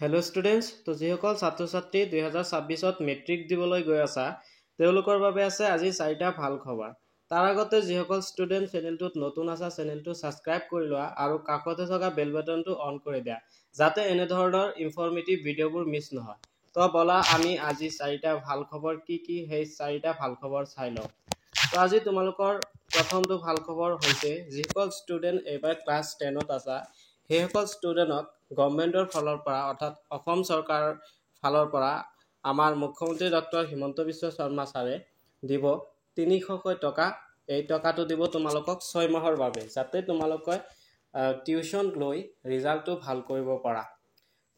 Hello' students, তো যিসকল ছাত্ৰ ছাত্ৰী 2026ত মেট্ৰিক দিবলৈ গৈ আছা, তেওঁলোকৰ বাবে আছে আজি চাৰিটা ভাল খবৰ। তাৰ আগতে যিসকল ষ্টুডেণ্ট চেনেলটোত নতুন আছা, চেনেলটো ছাবস্ক্ৰাইব কৰি লোৱা আৰু কাষতে থকা বেল বাটনটো অন কৰি দিয়া, যাতে এনেধৰণৰ ইনফৰ্মেটিভ ভিডিঅ'বোৰ মিছ নহয়। তো ব'লা, আমি আজি চাৰিটা ভাল খবৰ কি কি, সেই চাৰিটা ভাল খবৰ চাই লওঁ। তো আজি তোমালোকৰ প্ৰথমটো ভাল খবৰ হৈছে, যিসকল ষ্টুডেণ্ট এইবাৰ ক্লাছ 10ত আছা, সেইসকল ষ্টুডেণ্টক গভমেণ্টৰ ফালৰ পৰা, অৰ্থাৎ অসম চৰকাৰৰ ফালৰ পৰা আমাৰ মুখ্যমন্ত্ৰী ডক্টৰ হিমন্ত বিশ্ব শৰ্মা ছাৰে দিব 300কৈ টকা। এই টকাটো দিব তোমালোকক 6 মাহৰ বাবে, যাতে তোমালোকে টিউশ্যন লৈ ৰিজাল্টটো ভাল কৰিব পাৰা।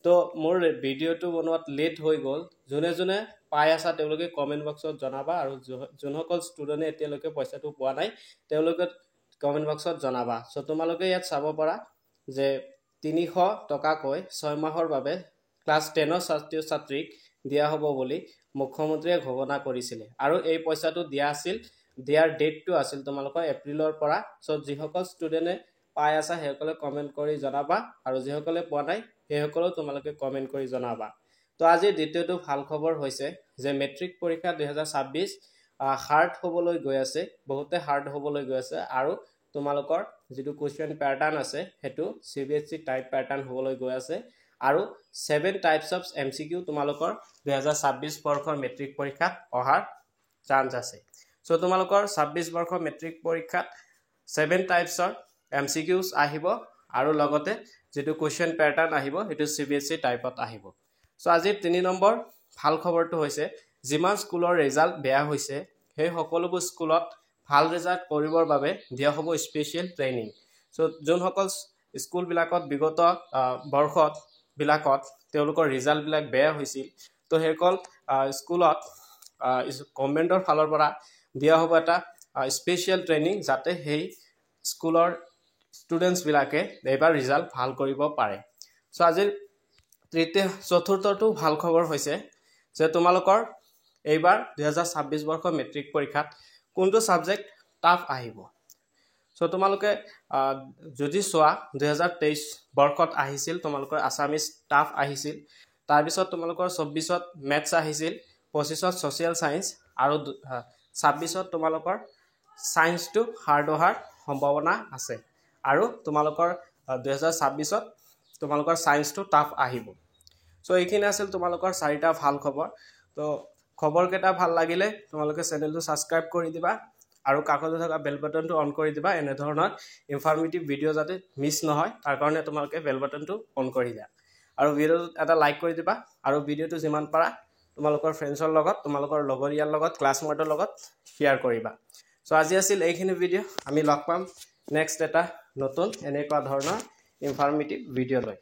তো মোৰ ভিডিঅ'টো বনোৱাত লেট হৈ গ'ল। যোনে যোনে পাই আছা, তেওঁলোকে কমেণ্ট বক্সত জনাবা আৰু যোনসকল ষ্টুডেণ্টে এতিয়ালৈকে পইচাটো পোৱা নাই, তেওঁলোকে কমেণ্ট বক্সত জনাবা। চ' তোমালোকে ইয়াত চাব পাৰা যে 300 টকাকৈ 6 মাহৰ বাবে ক্লাছ 10ৰ ছাত্ৰ ছাত্ৰীক দিয়া হ'ব বুলি মুখ্যমন্ত্ৰীয়ে ঘোষণা কৰিছিলে আৰু এই পইচাটো দিয়া আছিল, দিয়াৰ ডেটটো আছিল তোমালোকৰ এপ্ৰিলৰ পৰা। চ' যিসকল ষ্টুডেণ্টে পাই আছা, সেইসকলে কমেণ্ট কৰি জনাবা আৰু যিসকলে পোৱা নাই, সেইসকলেও তোমালোকে কমেণ্ট কৰি জনাবা। তো আজিৰ দ্বিতীয়টো ভাল খবৰ হৈছে যে মেট্ৰিক পৰীক্ষা 2026 হাৰ্ড হ'বলৈ গৈ আছে, বহুতে হাৰ্ড হ'বলৈ গৈ আছে আৰু তোমালোকৰ যিটো কুৱেশ্যন পেটাৰ্ণ আছে, সেইটো চিবিএছচি টাইপ পেটাৰ্ণ হ'বলৈ গৈ আছে আৰু 7 টাইপছ অফ এমচিকিউ তোমালোকৰ 2026 বৰ্ষৰ মেট্ৰিক পৰীক্ষাত অহাৰ চান্স আছে। চ' তোমালোকৰ 26 বৰ্ষৰ মেট্ৰিক পৰীক্ষাত 7 টাইপছৰ এমচিকিউজ আহিব আৰু লগতে যিটো কুৱেশ্যন পেটাৰ্ণ আহিব, সেইটো চিবিএছচি টাইপত আহিব। চ' আজিৰ 3 নম্বৰ ভাল খবৰটো হৈছে, যিমান স্কুলৰ ৰিজাল্ট বেয়া হৈছে, সেই সকলোবোৰ স্কুলত ভাল ৰিজাল্ট কৰিবৰ বাবে দিয়া হ'ব স্পেচিয়েল ট্ৰেইনিং। চ' যোনসকল স্কুলবিলাকত বিগত বৰ্ষতবিলাকত তেওঁলোকৰ ৰিজাল্টবিলাক বেয়া হৈছিল, তো সেইসকল স্কুলত গভমেণ্টৰ ফালৰ পৰা দিয়া হ'ব এটা স্পেচিয়েল ট্ৰেইনিং, যাতে সেই স্কুলৰ ষ্টুডেণ্টছবিলাকে এইবাৰ ৰিজাল্ট ভাল কৰিব পাৰে। চ' আজিৰ তৃতীয় চতুৰ্থটো ভাল খবৰ হৈছে যে তোমালোকৰ এইবাৰ 2026 বৰ্ষৰ মেট্ৰিক পৰীক্ষাত কোনটো ছাবজেক্ট টাফ আহিব। চ' তোমালোকে যদি চোৱা, 2023 বৰ্ষত আহিছিল তোমালোকৰ আছামিজ টাফ আহিছিল, তাৰপিছত তোমালোকৰ 24ত মেথছ আহিছিল, 25ত ছ'চিয়েল ছায়েন্স আৰু 26ত তোমালোকৰ ছায়েন্সটো হাৰ্ড অহাৰ সম্ভাৱনা আছে আৰু তোমালোকৰ 2026ত তোমালোকৰ ছায়েন্সটো টাফ আহিব। চ' এইখিনি আছিল তোমালোকৰ চাৰিটা ভাল খবৰ। তো খবৰকেইটা ভাল লাগিলে তোমালোকে চেনেলটো ছাবস্ক্ৰাইব কৰি দিবা আৰু কাষতে থকা বেল বাটনটো অন কৰি দিবা। এনেধৰণৰ ইনফৰ্মেটিভ ভিডিঅ' যাতে মিছ নহয়, তাৰ কাৰণে তোমালোকে বেল বাটনটো অন কৰি দিয়া আৰু ভিডিঅ'টোত এটা লাইক কৰি দিবা আৰু ভিডিঅ'টো যিমান পাৰা তোমালোকৰ ফ্ৰেণ্ডছৰ লগত, তোমালোকৰ লগৰীয়াৰ লগত, ক্লাছমেটৰ লগত শ্বেয়াৰ কৰিবা। চ' আজি আছিল এইখিনি ভিডিঅ'। আমি লগ পাম নেক্সট এটা নতুন এনেকুৱা ধৰণৰ ইনফৰ্মেটিভ ভিডিঅ' লৈ।